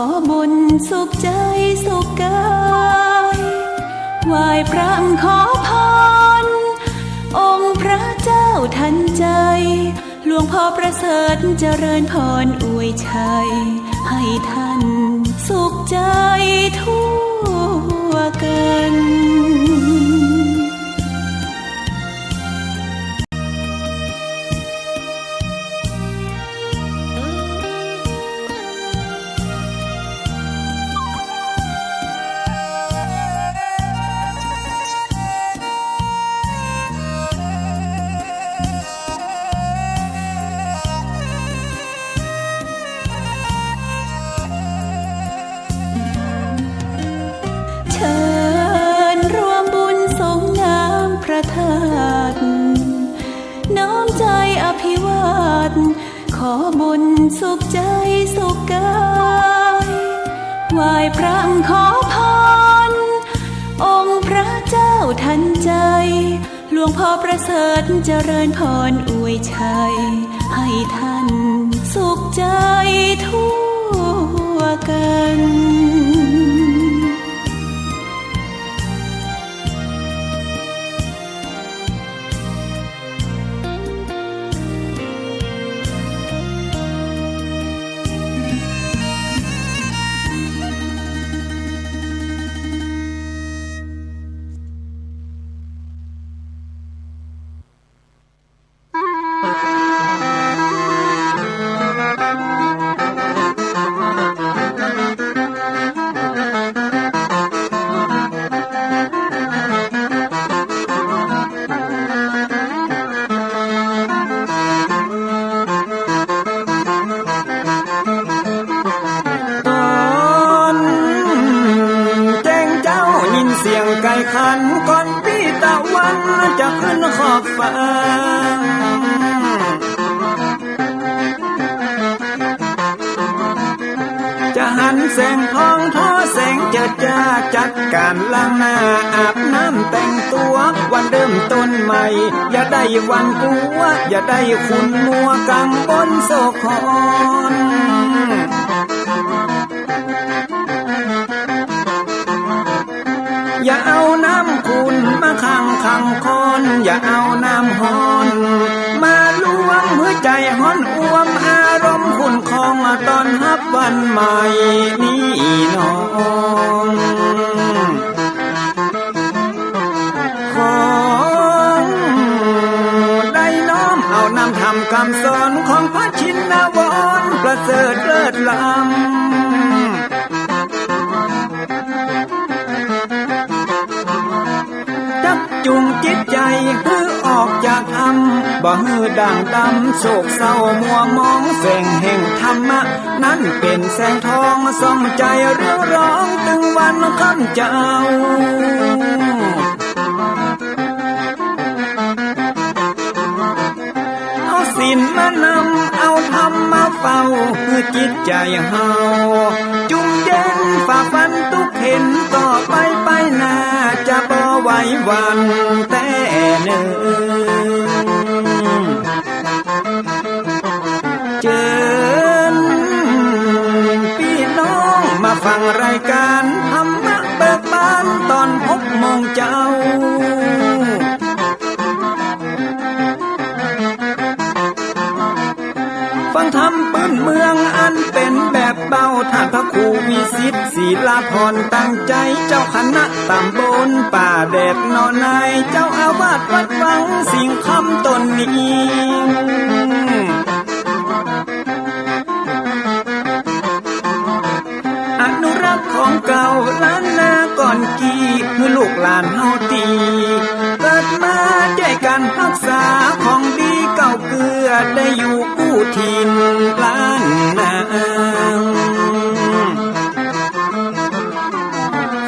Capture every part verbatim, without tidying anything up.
ขอบุญสุขใจ๋สุขก๋าย ไหว้พระขอพร องค์พระเจ้าทันใจ๋ หลวงพ่อประเสริฐเจริญพรอวยชัย ให้ท่านสุขใจ๋ทั่วกั๋น เชิญร่วมบุญสรงน้ำพระธาตุ น้อมใจ๋อภิวาท ขอบุญสุขใจ๋สุขก๋าย ไหว้พระขอพร องค์พระเจ้าทันใจ๋ หลวงพ่อประเสริฐเจริญพรอวยชัย ให้ท่านสุขใจ๋ทั่วกั๋นต๋อนแจ้งเจ๊ายินเสียงไก่ขัน ก่อนปี้ตะวันจะขึ้นขอบฟ้า จะหันแสงทองทอแสงเจิดจ้า จัดก๋านล้างหน้าอาบน้ำแต่งตั๋ว วันเริ่มต้นใหม่ อย่าได้หวาดกลัว อย่าได้ขุ่นมัวกังวลโศกหอน อย่าเอาน้ำขุ่นมาขังขังคอน อย่าเอาน้ำฮ้อนมาลวง หื้อใจ๋ฮ้อนอ่วม อารมณ์ขุ่นคอง ต้อนฮับวันใหม่นี้น้อง ขอได้น้อมเอานำธรรมคำสอน ของพระชินวรประเสริฐเลิศล้ำ จักจุงจิตใจ๋หื้อออกจากถ้ำ บ่หื้อด่างดำโศกเศร้ามัวหมอง แสงแห่งธรรมะนั้นเป๋นแสงทอง ส่องใจ๋เรืองรอง ตึงวันค่ำเจ๊า เอาศีลมานำ เอาธรรมมาเฝ้า หื้อจิตใจ๋เฮาจุ่มเย็น ฝ่าฟันตุ๊กเข็ญ ต่อไปไปหน้า จะบ่ไหวหวั่นแต๊เนิน เจิญปี้น้องมาฟังรายก๋านธรรมะเบิกบาน ต๋อนหกโมงเจ๊า ฟังธรรมปื้นเมืองอันเป๋นแบบเบา ท่านพระครูวิสิทธิ์ ศิลาพร ตั้งใจ๋ เจ้าคณะต๋ำบลป่าแดดหนองนาย เจ้าอาวาสวัดวังสิงห์คำต๋นนี้ อนุรักษ์ของเก่าล้านนาก่อนกี้ หื้อลูกหลานเฮาตี้ เกิดมาจ้วยกั๋นฮักษาของดีเก่าเกื้อ ได้อยู่กู้ถิ่นล้านนา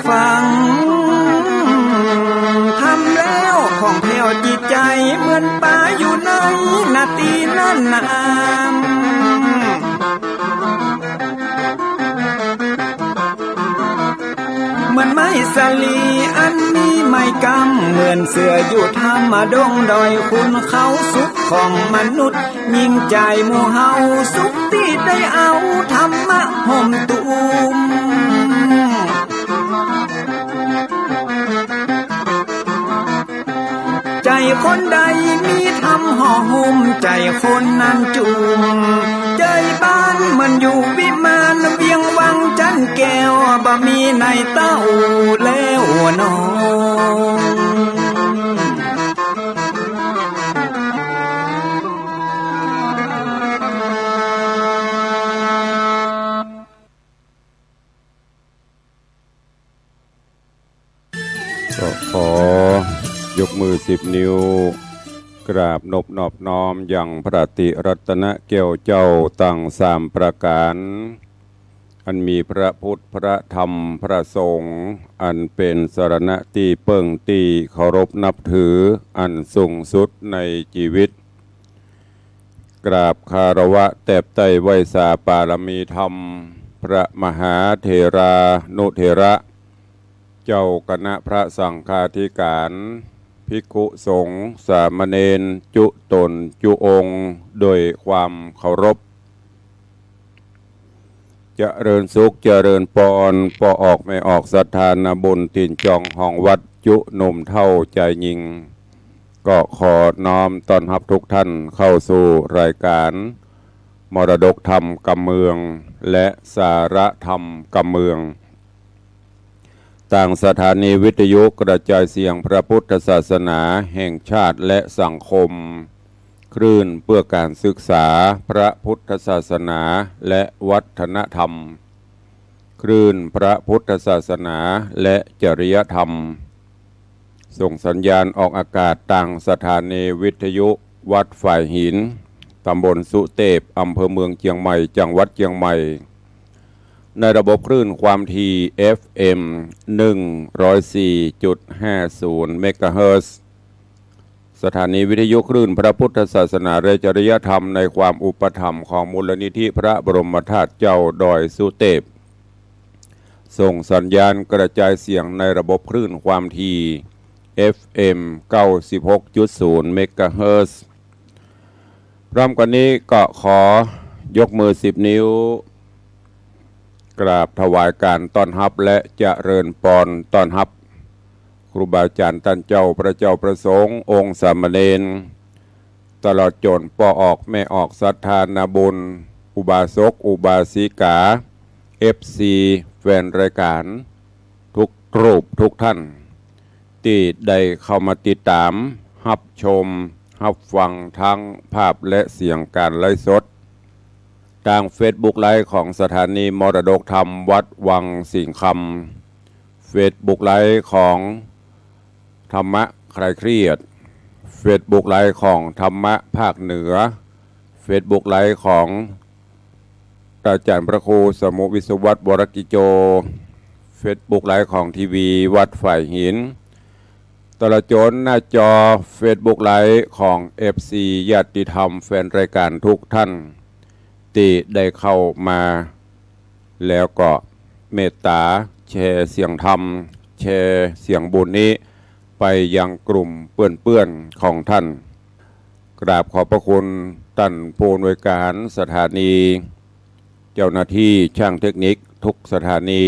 ฟังธรรมแล้วผ่องแผ้วจิตใจ๋ เหมือนป๋าอยู่ในนาตี้น่านนา เหมือนไม้สาลีอันมีไม้กำ เหมือนเสื้ออยู่ถ้ำดงดอยขุนเขา สุขของมนุษย์ยิ่งใจ๋หมู่เฮา สุขตี้ได้เอาธรรมะห่มตุ้ม คนใดมีธรรมห่อหุ้ม ใจ๋คนนั้นจุ่ม ใจ๋บ้านเหมือนอยู่วิมาน เวียงวังจันแก้ว บ่มีในเต้าแล้วน้อง ก็ขอยกมือสิบนิ้ว กราบนบนอบน้อมยังพระติรัตนแก้วเจ้าตังสามประก๋าน อันมีพระพุทธ พระธรรม พระสงฆ์ อันเป๋นสรณะตี้เปิ้งตี้เคารพนับถืออันสูงสุดในจีวิต กราบคารวะแตบไต้ไหว้สาปารมีธรรม พระมหาเถรานุเถระ เจ้าคณะพระสังฆาธิการ ภิกขุสงฆ์ สามเณร จุ๊ต๋นจุ๊องค์ โดยความเคารพ เจริญสุข เจริญปอน ป้อออกแม่ออก ศรัทธานาบุญ ตี๋นจองของวัด จุ๊หนุ่มเฒ่าจายญิง ก็ขอน้อมต้อนฮับทุกท่านเข้าสู่รายการ มรดกธรรมกำเมือง และสาระธรรมกำเมือง ตางสถานีวิทยุกระจายเสียงพระพุทธศาสนาแห่งชาติและสังคม คลื่นเพื่อการศึกษาพระพุทธศาสนาและวัฒนธรรม คลื่นพระพุทธศาสนาและจริยธรรม ส่งสัญญาณออกอากาศตางสถานีวิทยุวัดฝายหิน ตำบลสุเตพ อำเภอเมืองเจียงใหม่ จังหวัดเจียงใหม่ ในระบบคลื่นความถี่ เอฟเอ็ม หนึ่งร้อยสี่จุดห้าศูนย์ เมกะเฮิรตซ์ สถานีวิทยุคลื่นพระพุทธศาสนาและจริยธรรมในความอุปถัมภ์ของมูลนิธิพระบรมธาตุเจ้าดอยสุเตพ ส่งสัญญาณกระจายเสียงในระบบคลื่นความถี่ เอฟเอ็ม เก้าสิบหกจุดศูนย์ เมกะเฮิรตซ์ พร้อมกันนี้ก็ขอยกมือสิบนิ้ว กราบถวายการต้อนฮับและเจริญปอนต้อนฮับ ครูบาอาจ๋ารย์ต้านเจ้า พระเจ้าพระสงฆ์ องค์สามเณร ตลอดจ๋นป้อออกแม่ออก ศรัทธานาบุญ อุบาสก อุบาสิกา เอฟซี แฟนรายการ ทุกรูปทุกท่าน ตี้ได้เข้ามาติดต๋าม ฮับชม ฮับฟังทั้งภาพและเสียงก๋านไลฟ์สด ตางเฟซบุ๊กไลฟ์ของสถานีมรดกธรรมวัดวังสิงห์คำ เฟซบุ๊กไลฟ์ของธรรมะคลายเครียด เฟซบุ๊กไลฟ์ของธรรมะภาคเหนือ เฟซบุ๊กไลฟ์ของ อาจ๋ารย์พระครูสมุห์วิศวัตร วรกิจโจ เฟซบุ๊กไลฟ์ของทีวีวัดฝายหิน ตลอดจ๋นหน้าจอเฟซบุ๊กไลฟ์ของเอฟซีญาติธรรมแฟนรายการทุกท่าน ตี้ได้เข้ามา แล้วก็เมตต๋าแชร์เสียงธรรม แชร์เสียงบุญนี้ไปยังกลุ่มเปื้อนๆ ของท่าน กราบขอบพระคุณต้านผู้อำนวยการสถานี เจ้าหน้าที่ช่างเทคนิคทุกสถานี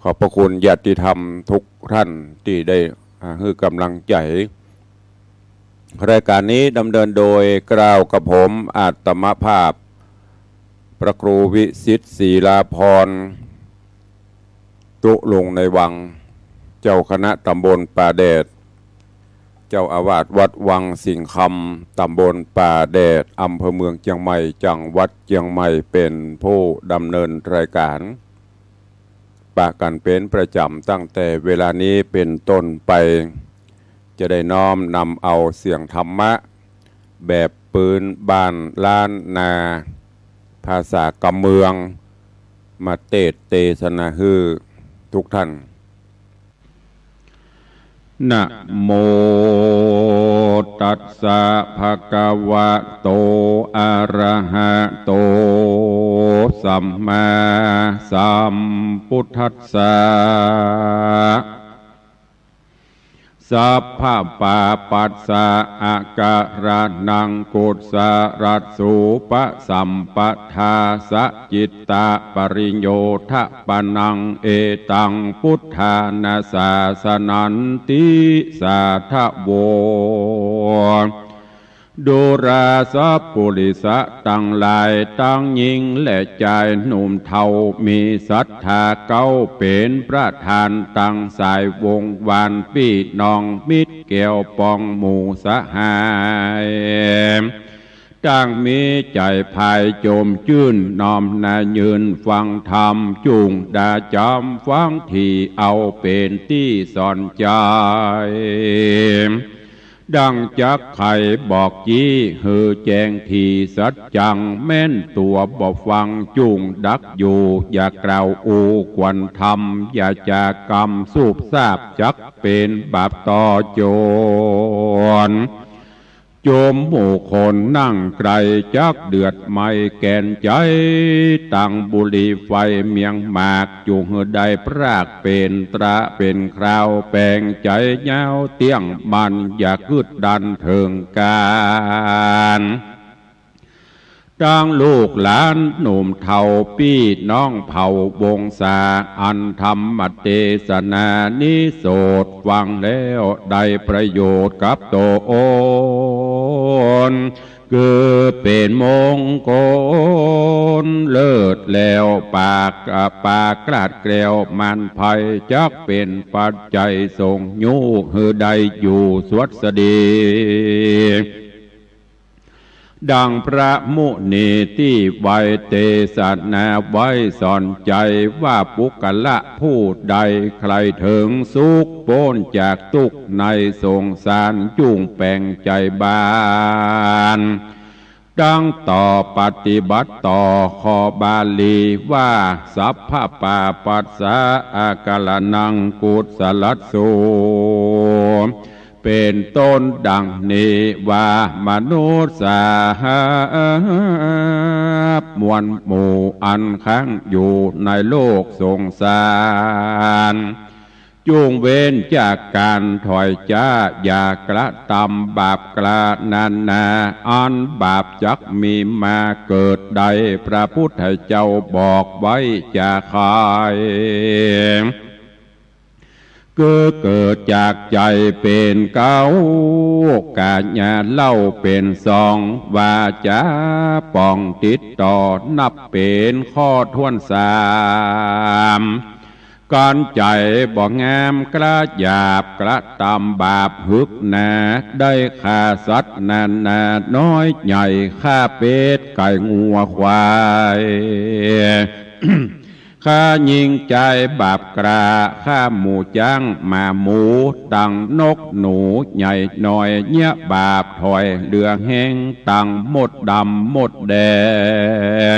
ขอบพระคุณญาติธรรมทุกท่านตี้ได้ อ่า หื้อก๋ำลังใจ๋ รายการนี้ดำเนินโดยเกล้ากระผมอาตมาภาพ พระครูวิสิทธิ์ ศิลาภรณ์ ตุ๊ลุงในวัง เจ้าคณะตำบลป่าแดด เจ้าอาวาสวัดวังสิงห์คำ ตำบลป่าแดด อำเภอเมืองเจียงใหม่ จังหวัดเจียงใหม่ เป๋นผู้ดำเนินรายการ ปะกั๋นเป๋นประจ๋ำตั้งแต่เวลานี้เป๋นต้นไป จะได้น้อมนำเอาเสียงธรรมะ แบบปื๊นบ้านล้านนา ภาษากำเมือง มาเตสน์เตสนาหื้อทุกท่าน นะโม ตัสสะ ภะคะวะโต อะระหะโต สัมมาสัมพุทธัสสะ สัพพะปาปัสสะอะกะระณัง กุสะละสูปะสัมปะทา สะจิตตะปะริโยทะปะนัง เอตัง พุทธานะสาสะนันติ สาธะโว ดูราสัพปุริสะตังหลาย ตังญิงและจายหนุ่มเฒ่า มีศรัทธาเก๊า เป๋นประธานตังสายวงศ์วานปี้น้องมิตรแก้วป๋องหมู่สหาย ตังมีใจ๋ใผโจมจื้น น้อมหน้ายื่นฟังธรรม จุ่งดาจ๋ำฟัง ตี้เอาเป๋นตี้สอนใจ๋ ดังจักไขบอกจี้ หื้อแจ้งตี้สัจจัง แม้นตั๋วบ่ฟังจุ่งดักอยู่ อย่ากล่าวอู้ควรธรรม อย่าจากำสูบซาบ จักเป๋นบาปต่อโจร โจมหมู่คนนั่งใก้ จักเดือดไหม้แก่นใจ๋ ตังบุหรี่ไฟเมียงหมาก จุ่งหื้อได้พรากเป๋นตราเป๋นคราว แป๋งใจ๋ยาวเตี้ยงมั่น อย่ากึ๊ดดันเถิงก๋าน ตังลูกหลานหนุ่มเฒ่าปี้น้องเผ่าวงศา อันธรรมเตสนานี้โสดฟังแล้วได้ประโยชน์กับต๋น คือเป๋นมงคลเลิศแล้ว ปาก ปากกล้าแกล้วหมั่นไพร่ จักเป๋นปัจจัยส่งยู้ หื้อได้อยู่สวัสดี ดังพระมุนีตี้ไว้เตสนาไว้สอนใจ๋ว่า ปุคคละผู้ใดใค่เถิงสุข ป๊นจากตุ๊กข์ในสงสาร จุ่งแป๋งใจ๋บาน ดังต่อปฏิบัติต่อ ข้อบาลีว่า สัพพะปาปัสสะอะกะระณัง กุสะละสู เป๋นต้นดังนี้ว่า มนุสสา มวลหมู่อันค้างอยู่ในโลกสงสาร จุ่งเว้นจากก๋านถอยจ๊า อย่ากระตำบาปกล้านานา อันบาปจักมีมาเกิดได้ พระพุทธเจ้าบอกไว้จะใค่ คือเกิดจากใจ๋เป๋นเก๊า ก๋ายาเล่าเป๋นสอง วาจ๋าป๋องติดต่อ นับเป๋นข้อถ้วนสาม ก๋านใจ๋บ่งามกล้าหยาบ กระตำบาปหึกหนา ได้ฆ่าสัตว์นานาน้อยใหญ่ ฆ่าเป็ดไก่งัวควาย ฆ่าญิงจายบาปกล้า ฆ่าหมูจ๊างหมาหมู ตังนกหนูใหญ่น้อย เยียะบาปถอยเหลือแฮง ตังมดดำมดแด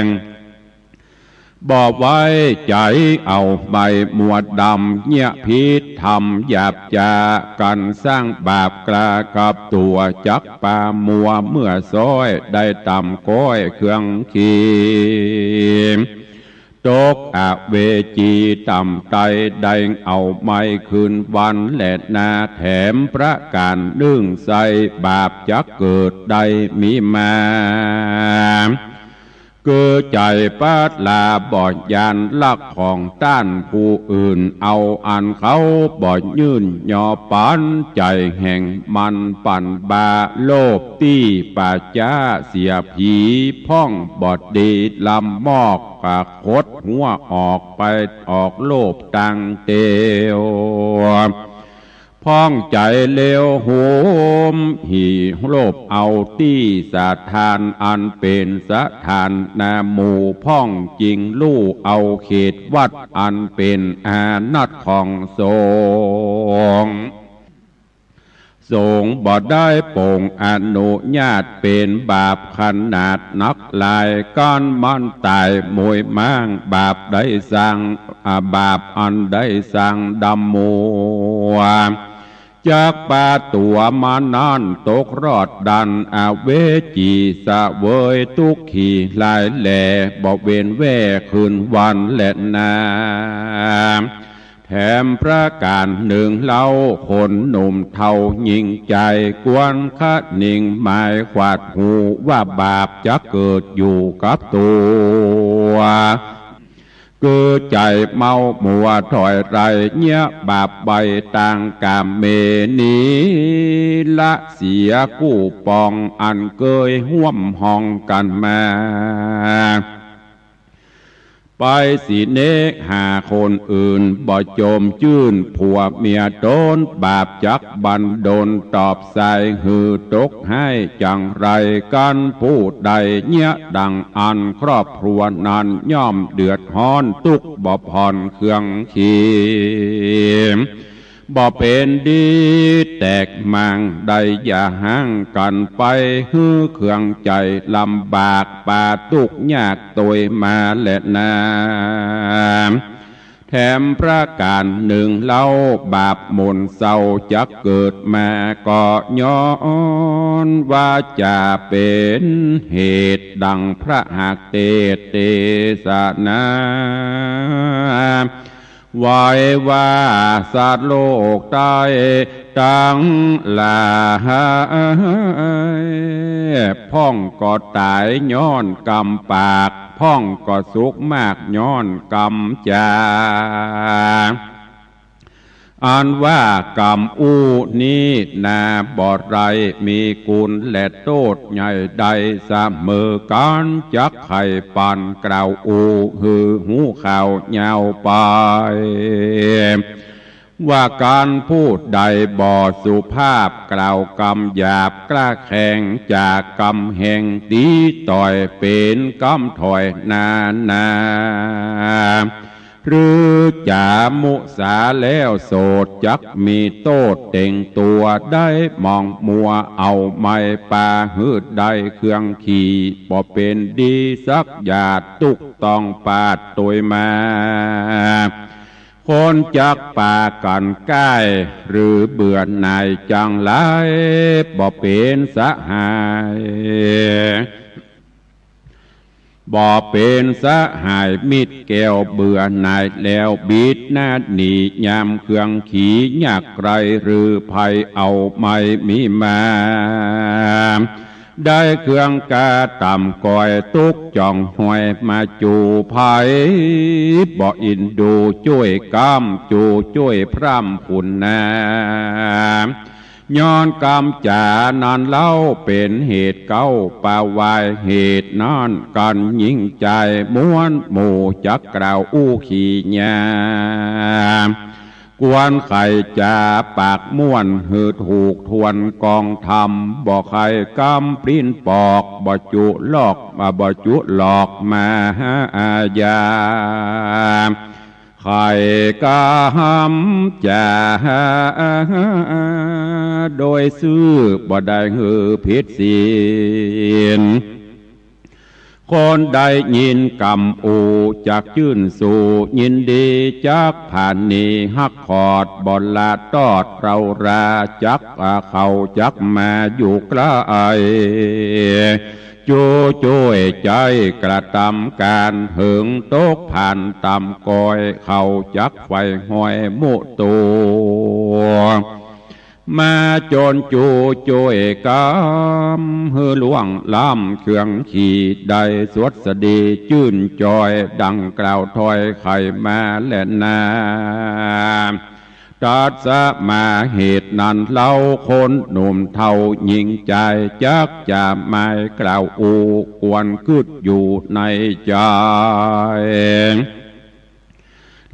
ง บ่ไว้ใจ๋เอาใบมัวดำ เยียะผิดธรรมหยาบจ๊า กั๋นสร้างบาปกล้ากับตั๋ว จักปามัวเมื่อซ้อย ได้ตำก้อยเครื่องขี ตกอเวจีต่ำไต ได้เอาไม้คืนวันแลนา แถมประก๋านนึ่งใส่ บาปจักเกิดได้มีมา คือใจ๋ปาดลาบ่ย้านลักของต้านผู้อื่น เอาอันเขาบ่ยื่นยอปัน ใจ๋แห่งมันปั่นบา โลภตี้ป่าจ๊าเสียผี พ่องบ่ดีลำมอก กะขดหัวออกไปออกโลภตังเตียว พ่องใจ๋เลวโหม หี่โลภเอาตี้สถานอันเป๋นสถานนาหมู่ พ่องจิ่งลู่เอาเขตวัดอันเป๋นอานัตของสงฆ์ สงฆ์บ่ได้โป่งอนุญาต เป๋นบาปขนาดนักหลาย ก้านมันต๋ายมวยม้าง บาปได้สั่ง อา บาปอันได้สั่งดำมัว จักปาตั๋วมานั้นตกรอดดันอเวจี เสวยตุ๊กขีหลายแล บ่เว้นแว่คืนวันแลนา แถ แถมประก๋านนึ่งเล่า คนหนุ่มเฒ่าญิงใจ๋ ควรคะนิงหมายขวาดหูว่าบาปจักเกิดอยู่กับตั๋ว คือใจ๋เมามัวถอยไร เยียะบาปไว้ตางก๋ามเมนี ละเสียกู้ปองอันเกยฮ่วมฮองกั๋นมา ไปสิเนกหาคนอื่น บ่จมจื้นผัวเมียต๋น บาปจักบันดลตอบสาย หื้อตกฮ้ายจังไรกั๋น ผู้ใดเยียะดังอั้น ครอบครัวนั้นย่อมเดือดฮ้อน ตุ๊กข์บ่ผ่อนเคืองขี บ่เป๋นดีแตกหมาง ได้อย่าฮ้างกั๋นไป หื้อเคืองใจ๋ลำบาก ปาตุ๊กข์ยากตวยมาแลนา แถมประก๋านนึ่งเล่า บาปมูลเศร้าจักเกิดมา ก็ย้อนวาจ๋าเป๋นเหตุ ดังพระหักเตสน์เตสนา ไว้ว่าสัตว์โลกใต้ตังหลาย พ่องก็ต๋ายย้อนกรรมปาก พ่องก็สุขมากย้อนกรรมจ๋า อันว่ากรรมอู้นี้นา บ่ได้มีกุณและโต้ษใหญ่ใดเสมอกั๋น จักใค่ปันกล่าวอู้ หื้อฮู้ข่าวยาวไป ว่าการผู้ใดบ่สุภาพ กล่าวกำหยาบ กล้าแข็งจากกำแหง ตี๋ต่อยเป๋นกำถอยนานา หรือจ๋ามุสาแล้วโสด จักมีโต้ษเต็งตั๋ว ได้มองมัวเอาไม้ปา หื้อได้เครื่องขี่ บ่เป๋นดีสักหยาด ตุ๊กข์ต้องปาดตวยมา คนจักปากั๋นใก้ หรือเบื่อหน่ายจังไร บ่เป๋นสหาย บ่เป๋นสหายมิตรแก้ว เบื่อหน่ายแล้วบิดหน้าหนี ยามเครื่องขี่ยากไกล หรือภัยเอาไม้มีมา ได้เครื่องกาต่ำก่อย ตุ๊กข์จ่องหอยมาจู้ภัย บ่อินดูจ้วยกำ จู้จ้วยพร่ำผุนนา ย้อนกำจ๋านั้นเล่า เป๋นเหตุเก๊าปาวาย เหตุนั้นกั๋นญิงใจ๋ ม้วนหมู่จักกล่าวอู้ขี่ยา ควรใค่จ๋าปากม้วน หื้อถูกถ้วนกองธรรม บ่ใค่กำปลิ้นปอก บ่จุลอก บ่จุหลอกมาหายา ใค่กำจ๋าโดยซื่อ บ่ได้หื้อผิดศีล คนได้ยินกำอู้จักจื้นสู ยินดีจักผานีฮักขอด บ่ละตอดเร้ารา จักเข้าจักมาอยู่ใก้ จู้จ้วยใจ๊กระตำก๋าน เถิงตกผ่านต่ำก่อย เข้าจักใฝ่ห้อยมุตัว มาจ๋นจู้จ้วยกำ หื้อล่วงล้ำเครื่องขี่ ได้สวัสดีจื้นจอย ดังกล่าวถ้อยใค่มาแลนา ตรัสมาเหตุนั้นเล่า คนหนุ่มเฒ่าญิงใจ๋ จักจะหมายกล่าวอู้ ควรกึ๊ดอยู่ในใจ๋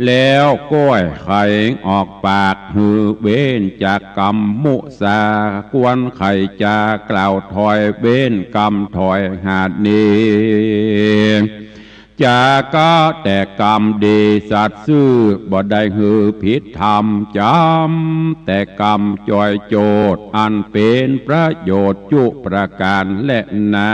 แล้วก้อยใค่ออกปาก หื้อเว้นจากกำมุสา ควรใค่จะกล่าวถ้อย เว้นกำถ้อยหาดนี้ จ๋าก็แต่กำดีสัตย์ซื่อ บ่ได้หื้อผิดธรรม จ๋ำแต่กำจ่อยโจทย์ อันเป๋นประโยชน์จุประก๋านแลนา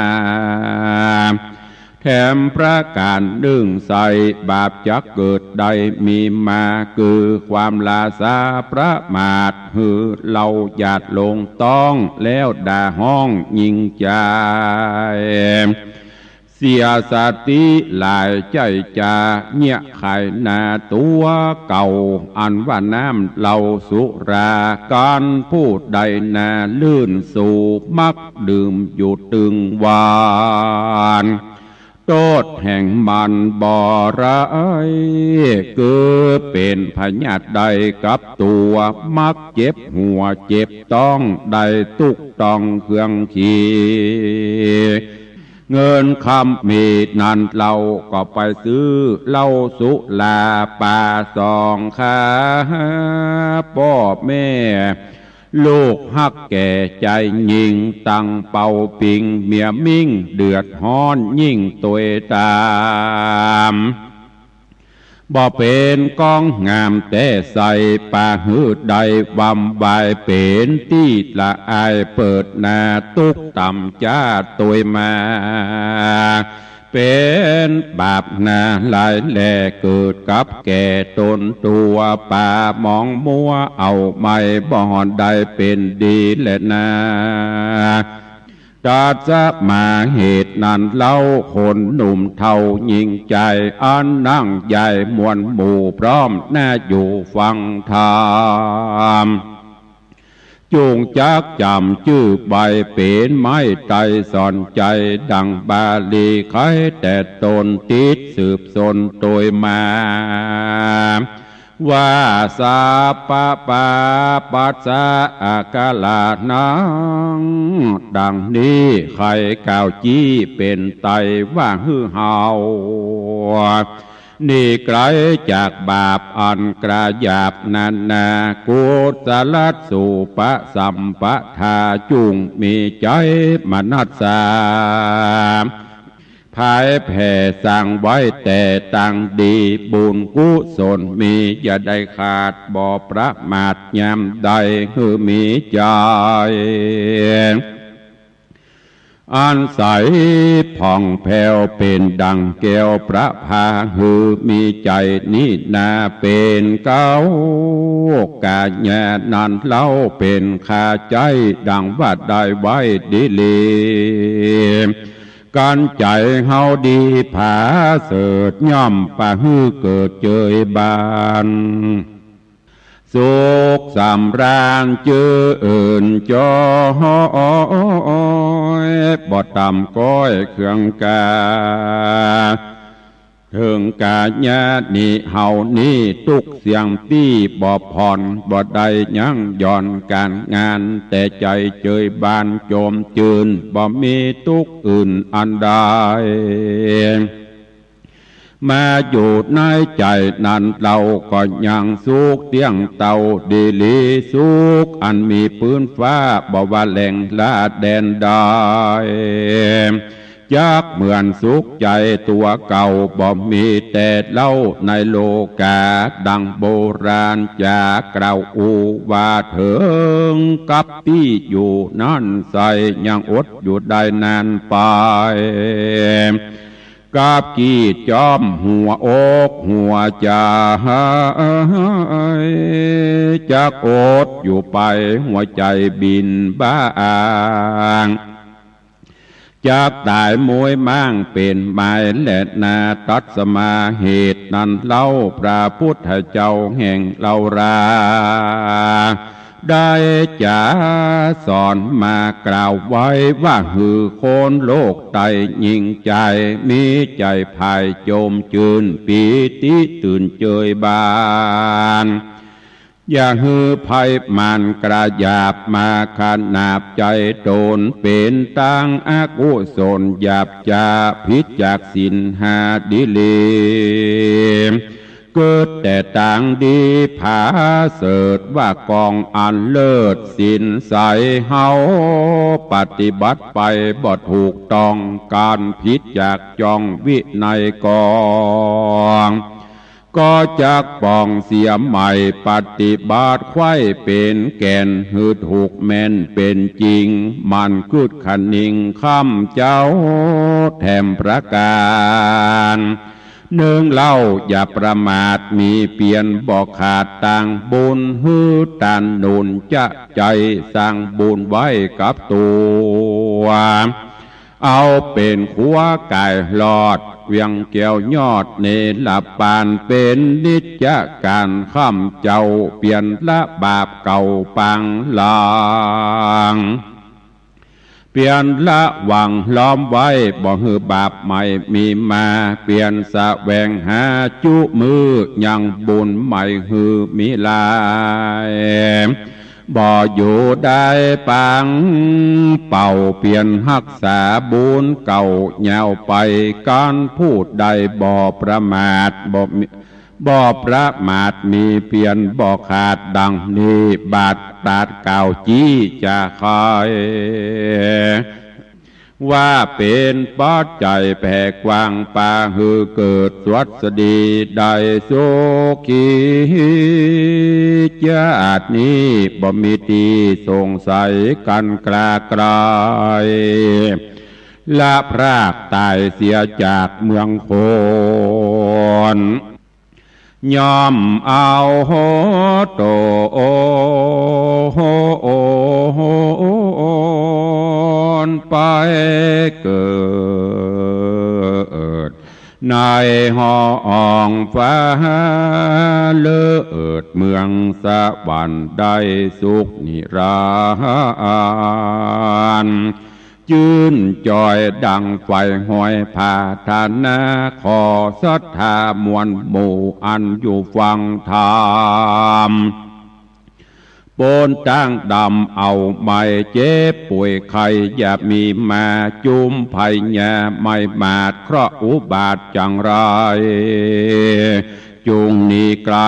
แถมประก๋านนึ่งใส่ บาปจักเกิดได้มีมา คือความหล้าสาประมาท หื้อเฮาหยาดหลงต้อง แล้วด่าฮ้องญิงใจ๋ เสียสติหลายใจ๊จ๋า เยียะขายนาตั๋วเก่า อันว่าน้ำเหล้าสุรา กันผู้ใดนาลื่นสู่ มักดื่มอยู่ตึงวัน โต้ษแห่งมันบ่ร้าย คือเป๋นพยาธิได้กับตั๋ว มักเจ็บหัวเจ็บต๊อง ได้ตุ๊กต้องเครื่องขี เงินคำมีนั้นเล่า ก็ไปซื้อเหล้าสุรา ปาสองขา ป้อแม่ ลูกฮักแก่ใจ๋ยิ่ง ตังเป่าปิงเมียมิ่ง เดือดฮ้อนยิ่งตวยต๋าม บ่เป๋นก้องงามแต๊ใส่ ปาหื้อได้วำวาย เป๋นตี้ละอายเปิดหน้า ตุ๊กต่ำจ๊าตวยมา เป๋นบาปนาหลายแล เกิดกับแก่ต๋นตั๋ว ปามองมัวเอาไม่ บ่ได้เป๋นดีแลนา ตั๊ดสมาเหตุนั้นเล่า คนหนุ่มเฒ่าญิงใจ๋ อันนั่งใหญ่มวลหมู่ พร้อมหน้าอยู่ฟังธรรม จุ่งจักจ๋ำจื้อใบ เป๋นไม้ไตรสอนใจ๋ ดั่งบาลีไขแต่ต๋น ติดสืบสนตวยมา ว่า สัพพะปาปัสสะอาคารานัง ดั่งนี้ใค่กล่าวจี้เป๋นไตรว่า หื้อเฮาหนีไก๋จากบาปอันกระหยาบนานา กุศลสูปสัมปทา จุ่งมีใจ๋มนัสสา ผายแผ่สร้างไว้แต่ตางดี บุญกุศลมีอย่าได้ขาด บ่ประมาทยามใด หื้อมีใจ๋อันใสผ่องแผ้ว เป๋นดั่งแก้วประภา หื้อมีใจ๋นี้นา เป๋นเก๊ากัญญานั้นเล่า เป๋นคาใจ๋ ดั่งว่าได้ไว้ดีหลี กันใจ๋เฮาดีผาเสริฐ ย่อมปาหื้อเกิดเจยบาน สุขสำราญจื้นจอย บ่ต่ำก้อยเคืองกา เถิงกัญญานี้เฮานี้ ตุ๊กเสี้ยงปี้บ่ผ่อน บ่ได้ยั้งหย่อนก๋านงาน แต่ใจ๋เจยบานจมจื้น บ่มีตุ๊กอื่นอันใด มาอยู่ในใจ๋นั้นเล่า ก็ยังสุขเตี้ยงเต้าดีหลี สุขอันมีปื๊นฟ้า บ่ว่าแหล่งละแดนใด จักเหมือนสุขใจ๋ตั๋วเก่า บ่มีแต๊เล่าในโลก๋า ดั่งโบราณจ๋ากล่าวอู้ว่า เถิงกับตี้อยู่นั้นใส่ ยังอดอยู่ได้นานไป กับกี้จ้อมหัวอกหัวใจ๋ จักอดอยู่ไปหัวใจ๋บิ่นบ้าง จักต๋ายม้วยม้างเป๋นไม้แลนา ตั๊ดสมาเหตุนั้นเล่า พระพุทธเจ้าแห่งเฮารา ได้จ๋าสอนมากล่าวไว้ว่า หื้อคนโลกไต้ยิ่งใจ๋ มีใจ๋ผายจมจื้น ปีติตื่นเจยบาน อย่าหื้อภัยมารกระหยาบมาขนาบใจ๋ต๋น เป๋นตางอกุศลหยาบจ๊า ผิดจากศีลห้าดีหลี เกิดแต่ตางดีผาเสริฐ ว่ากองอันเลิศศีลใส เฮาปฏิบัติไปบ่ถูกต้อง ก๋านผิดจากจ้องวินัยกอง ก็จักป่องเสียใหม่ ปฏิบัติไขว้เป๋นแก่น หื้อถูกแม่นเป๋นจริง หมั่นกึ๊ดคะนิงค้ำเจ๊าแถมประก๋านนึ่งเล่า อย่าประมาทมีเปียร บ่ขาดตางบุญ หื้อตานหนุนจะใจ๋ สร้างบุญไว้กับตั๋ว เอาเป๋นขัวก๋ายรอด เวียงแก้วยอดเนรปาน เป๋นนิจจการ ค่ำเจ้าเปลี่ยนละบาปเก่าปางหลัง เปลี่ยนละหว่างล้อมไว้ บ่หื้อบาปใหม่มีมา เปลี่ยนแสวงหาจุมื้อ ยังบุญใหม่หื้อมีหลาย บ่อยู่ได้ปางเป่า เปลี่ยนฮักษาบุญเก่ายาวไป การผู้ใดบ่ประมาท บ่มี บ่ประมาทมีเปลี่ยนบ่ขาด ดังนี้บาทตรัสกล่าวจี้จาไข ว่าเป๋นปัจจัยแผ่กว้าง ปาหื้อเกิดสวัสดี ได้สุขี จาตินี้บ่มีตี้สงสัย กั๋นกล้าใคร่ ละพรากต๋ายเสียจากเมืองคน ย่อมเอาตนไปเกิด ในห้องฟ้าเลิศ เมืองสวรรค์ได้สุขนิรันดร์ จื้นจ้อยดังใฝ่ฮวยผาถนา ขอศรัทธามวลหมู่อันอยู่ฟังธรรม ป๊นตางดำเอาไม้เจ็บป่วยไข้ อย่ามีมาจุมภัย อย่าไม้มาดเคราะห์อุบาทจังไร จุ่งหนีไก๋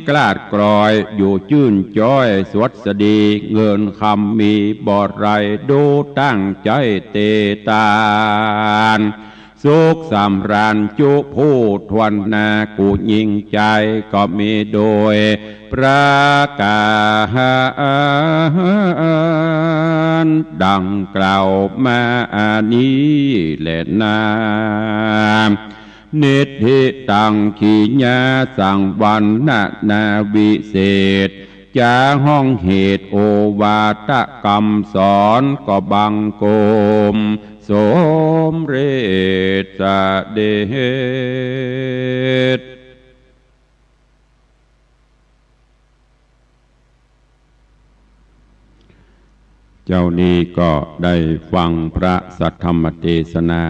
กลาดกลอย อยู่จื้นจ้อยสวัสดี เงินคำมีบ่ไร ดูตั้งใจ๋เตตาน สุขสำราญจุผู้ถ้วนหน้า กู้ยิ่งใจ๋ก็มีโดยประก๋ารดังกล่าวมานี้แลนา นิทธิตังขีญาสังวรรณนาวิเศษ จาห้องเหตุโอวาทกำสอนก็บังคมสมเร็จเสด็จ เจ๊านี้ก็ได้ฟังพระสัทธรรมเตสนา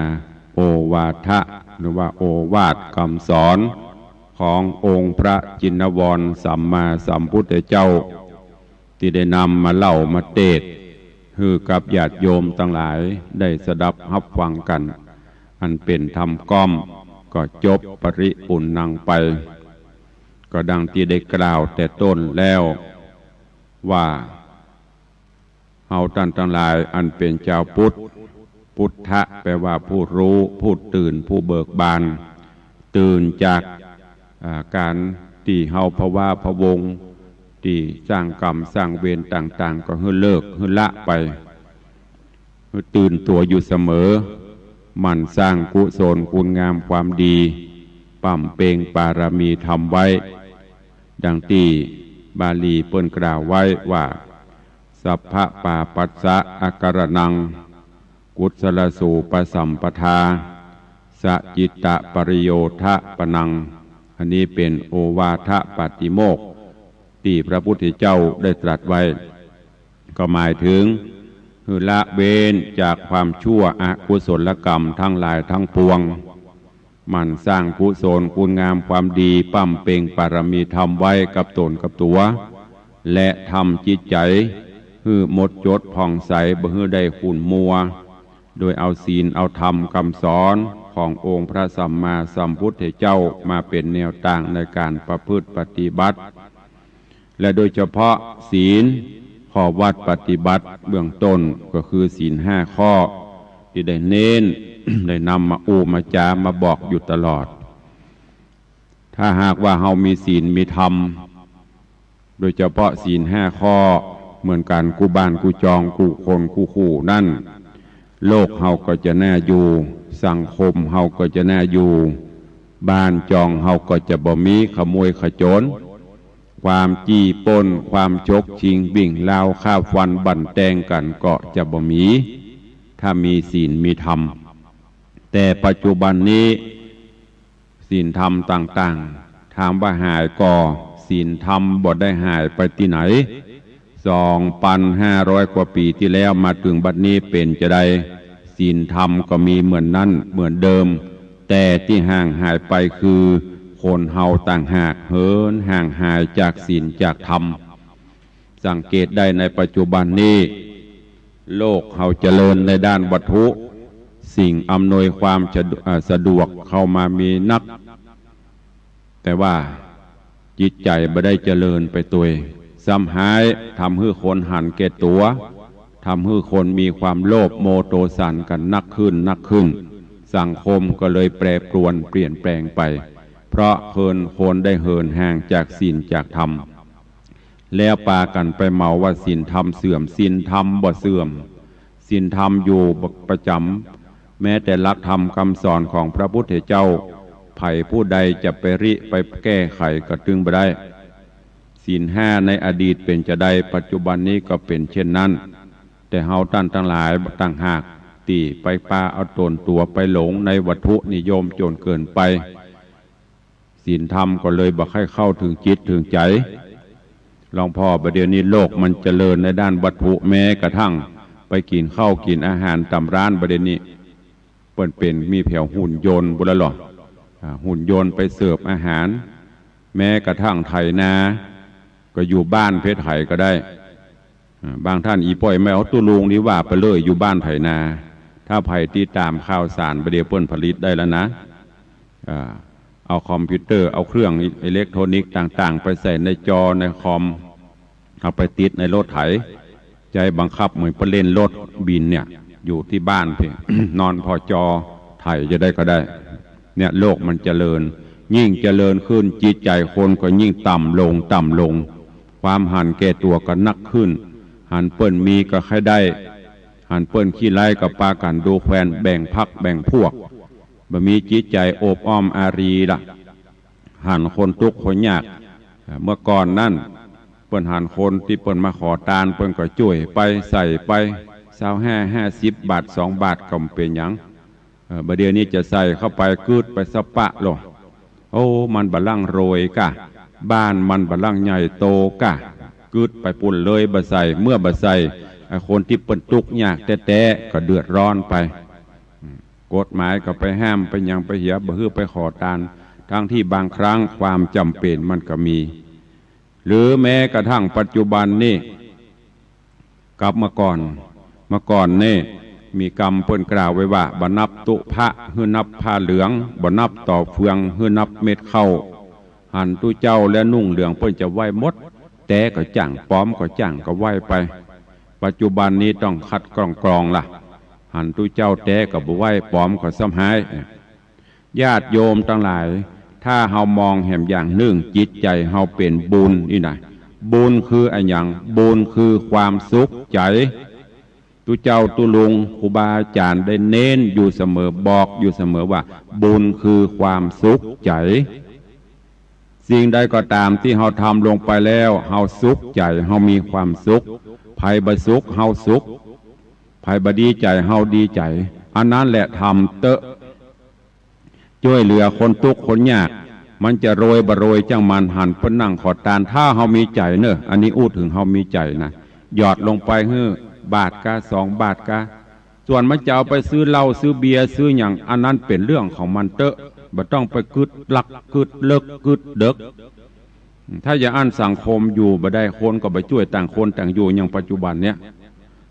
โอวาทะ หรือว่าโอวาทกำสอน ขององค์พระจินวรสัมมาสัมพุทธเจ้า ตี้ได้นำมาเล่ามาเตสน์ หื้อกับญาติโยมตังหลายได้สดับฮับฟังกั๋น อันเป๋นธรรมก้อม ก็จบปริปุณณังไป ก็ดังตี้ได้กล่าวแต่ต้นแล้วว่า เฮาต้านตังหลายอันเป๋นจาวพุทธ พุทธะแปลว่าผู้ฮู้ ผู้ตื่น ผู้เบิกบาน ตื่นจาก อ่า ก๋านตี้เฮาพะวาพะวง ตี้สร้างกรรมสร้างเวรต่างๆ ก็หื้อเลิกหื้อละไป หื้อตื่นตั๋วอยู่เสมอ หมั่นสร้างกุศลคุณงามความดี บำเพ็งปารมีธรรมไว้ ดังตี้บาลีเปิ้นกล่าวไว้ว่า สัพพะปาปัสสะอะการะณัง กุศลสูปสัมปทา สะจิตตะปริโยธะปะณัง อันนี้เป๋นโอวาทปาติโมกข์ตี้พระพุทธเจ้าได้ตรัสไว้ ก็หมายถึง หื้อละเว้นจากความชั่วอกุศลกรรมทั้งหลายทั้งปวง หมั่นสร้างกุศลคุณงามความดี บำเพ็งปารมีธรรมไว้กับต๋นกับตั๋ว และทำจิตใจ๋หื้อหมดจดผ่องใส บ่หื้อได้ขุ่นมัว โดยเอาศีลเอาธรรมกำสอนขององค์พระสัมมาสัมพุทธเจ้ามาเป๋นแนวตางในก๋านประพฤติปฏิบัติ และโดยเฉพาะศีล ข้อวัตรปฏิบัติเบื้องต้นก็คือศีลห้าข้อ ตี้ได้เน้น ได้นำมาอู้มาจ๋ามาบอกอยู่ตลอด ถ้าหากว่าเฮามีศีลมีธรรม โดยเฉพาะศีลห้าข้อ เหมือนกั๋นกู้บ้านกู้จองกู้คนกู้คู่นั้น โลกเฮาก็จะน่าอยู่ สังคมเฮาก็จะน่าอยู่ บ้านจองเฮาก็จะบ่มีขโมยขโจร ความจี้ปล้น ความฉกชิงวิ่งราวฆ่าฟันบั่นแตงกั๋นก็จะบ่มี ถ้ามีศีลมีธรรม แต่ปัจจุบันนี้ ศีลธรรมต่างๆ ถามว่าหายก่อ ศีลธรรมบ่ได้หายไปตี้ไหน สองปันห้าร้อยกว่าปี๋ตี้แล้วมาเถิงบัดนี้เป๋นจาใด ศีลธรรมก็มีเหมือนนั้นเหมือนเดิม แต่ตี้ห่างหายไปคือคนเฮาต่างหากเหินห่างหายจากศีลจากธรรม สังเกตได้ในปัจจุบันนี้ โลกเฮาเจริญในด้านวัตถุ สิ่งอำนวยความสะดวก เอ่อ สะดวกเข้ามามีนัก แต่ว่าจิตใจ๋บ่ได้เจริญไปตวย ซ้ำฮ้ายทำหื้อคนหันแก่ตั๋ว ทำหื้อคนมีความโลภโมโทสันกั๋นนักขึ้นนักขึ้น สังคมก็เลยแปรปรวนเปลี่ยนแปลงไป เพราะคน คนได้เหินห่างจากศีลจากธรรม แล้วปากั๋นไปเหมาว่าศีลธรรมเสื่อม ศีลธรรมบ่เสื่อม ศีลธรรมอยู่ประจ๋ำ แม้แต่หลักธรรมกำสอนของพระพุทธเจ้า ใผผู้ใดจะไปริไปแก้ไขก็ตึงบ่ได้ ศีลห้าในอดีตเป๋นจาใด ปัจจุบันนี้ก็เป๋นเช่นนั้น แต่เฮาต้านตังหลายต่างหากตี้ไปปาเอาต๋นตั๋วไปหลงในวัตถุนิยมจ๋นเกินไป ศีลธรรมก็เลยบ่ใค่เข้าเถิงจิตเถิงใจ๋ หลวงพ่อ บ่าเดี่ยวนี้โลกมันเจริญในด้านวัตถุ แม้กระทั่งไปกิ๋นข้าวกิ๋นอาหารต๋ามร้าน บ่าเดี่ยวนี้เปิ้นเป๋นมีแผวหุ่นยนต์ปู้นแล้วเหรอ อ่า หุ่นยนต์ไปเสิร์ฟอาหาร แม้กระทั่งไถนา ก็อยู่บ้านเผยไถก็ได้ อ่า บางต้านอี่ป้อยแม่เอาตุ๊ลุงนี่ว่าไปเลย อยู่บ้านไถนา ถ้าใผติดต๋ามข่าวสาร บ่าเดี่ยวเปิ้นผลิตได้แล้วนะ อ่า เอาคอมพิวเตอร์ เอาเครื่องอิเล็กทรอนิกส์ต่างๆ ไปใส่ในจอในคอม เอาไปติดในรถไถ ใจ๊บังคับเหมือนไปเล่นรถบินเนี่ย อยู่ตี้บ้านพี้ นอนผ่อจอไถจะได้ก็ได้ เนี่ย โลกมันเจริญ ยิ่งเจริญขึ้น จิตใจ๋คนก็ยิ่งต่ำลง ต่ำลง ความหันแก่ตั๋วก็นักขึ้น หันเปิ้นมีก็ใค่ได้ หันเปิ้นขี้ไร้ก็ปากั๋นดูแควน แบ่งพรรคแบ่งพวก บ่มีจิตใจ๋โอบอ้อมอารีย์ละ หันคนตุ๊กข์คนยาก เมื่อก่อนนั้น เปิ้นหันคนตี้เปิ้นมาขอตาน เปิ้นก็จ้วยไป ใส่ไป ซาวห้า ห้าสิบ บาท สองบาท ก็บ่เป๋นหยัง เอ่อ บ่าเดี่ยวนี้จะใส่เข้าไป กึ๊ดไปสะปะโล โอ้ มันบ่ลังรวยก้า บ้านมันบ่ลังใหญ่โตก้า กึ๊ดไปปู้นเลย บ่ใส่ เมื่อบ่ใส่ ไอ้คนตี้เปิ้นตุ๊กข์ยากแต๊ๆ ก็เดือดร้อนไป อืม กฎหมายก็ไปห้าม ไปหยังไปเหีย บ่หื้อไปขอตาน ทั้งตี้บางครั้งความจ๋ำเป๋นมันก็มี หรือแม้กระทั่งปัจจุบันนี้ กับเมื่อก่อน เมื่อก่อนนี้ มีกำเปิ้นกล่าวไว้ว่า บ่นับตุ๊พระหื้อนับผ้าเหลือง บ่นับต่อเฟืองหื้อนับเม็ดข้าว หันตุ๊เจ้าและนุ่งเหลืองเปิ้นจะไหว้หมด แต๊ก็จ้าง ปลอมก็จ้าง ก็ไหว้ไป ปัจจุบันนี้ต้องคัดกรองๆ ละ หันตุ๊เจ้าแต๊ก็บ่ไหว้ ปลอมก็ซ้ำฮ้าย ญาติโยมตังหลาย ถ้าเฮามองแหมอย่างนึ่ง จิตใจ๋เฮาเป๋นบุญนี่นะ บุญคืออะหยัง บุญคือความสุขใจ๋ ตุ๊เจ้าตุ๊ลุงครูบาอาจ๋ารย์ได้เน้นอยู่เสมอ บอกอยู่เสมอว่า บุญคือความสุขใจ๋ สิ่งใดก็ต๋ามตี้เฮาทำลงไปแล้ว เฮาสุขใจ๋ เฮามีความสุข ใผบ่สุข เฮาสุข ใผบ่ดีใจ๋ เฮาดีใจ๋ อันนั้นแหละทำเต๊อะ จ้วยเหลือคนตุ๊กข์คนยาก มันจะรวยบ่รวยจ้างมัน หันเปิ้นนั่งขอตาน ถ้าเฮามีใจ๋เน่อ อันนี้อู้เถิงเฮามีใจ๋นะ หยอดลงไปหื้อ บาทกา สองบาทกา ส่วนมันจะเอาไปซื้อเหล้าซื้อเบียร์ซื้อหยัง อันนั้นเป๋นเรื่องของมันเต๊อะ บ่ต้องไปกึ๊ดลักกึ๊ดเลิกกึ๊ดเดิก ถ้าอย่างอั้นสังคมอยู่บ่ได้ คนก็บ่จ้วย ต่างคนต่างอยู่ อย่างปัจจุบันเนี้ย